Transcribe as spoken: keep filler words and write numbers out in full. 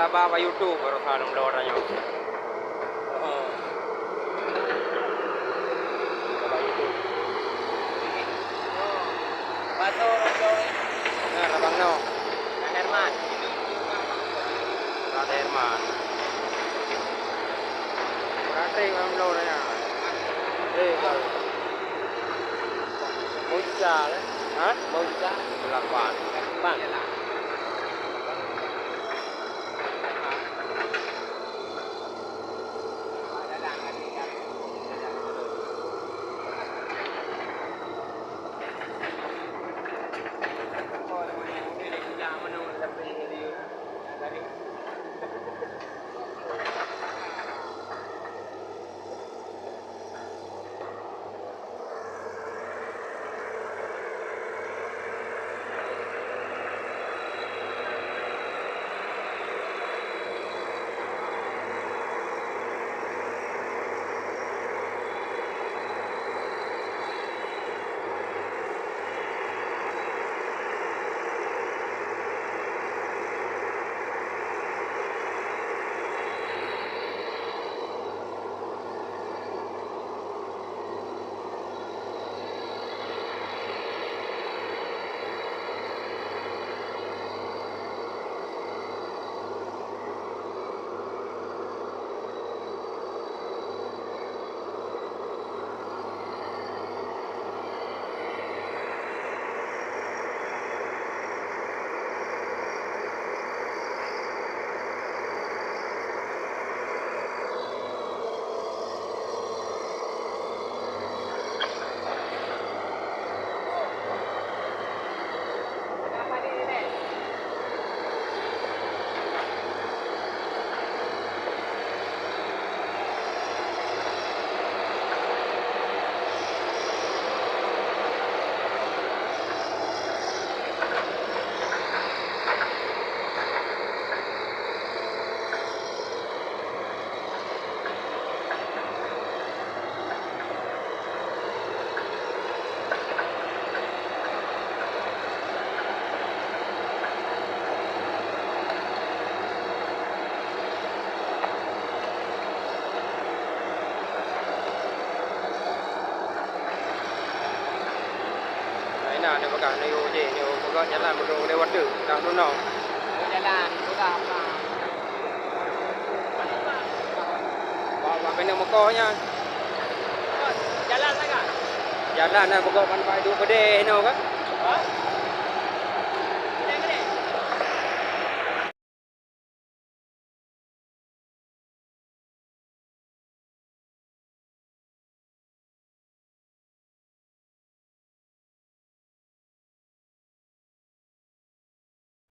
Ba, ba YouTube baroesa lôn bloe tanyoe. Oh. Ba YouTube. Nah, Abang Noh. Kang Herman. Kang Herman. Berarti Abang Noh ya. Eh, Bang. Mau juta, eh? Hah? Mau juta? Delapan. Bang. Hai na, neupeugah, neuyue jih, nyoe peugah jalan meudong lewat tu, ka meunoe. Jalan, peugah apa? Ba, ba keuneuk meukoh nyan. Jalan lah, Kak. Jalan lah, peugah ban bai duek peudeh nyoe, Kak. Ha?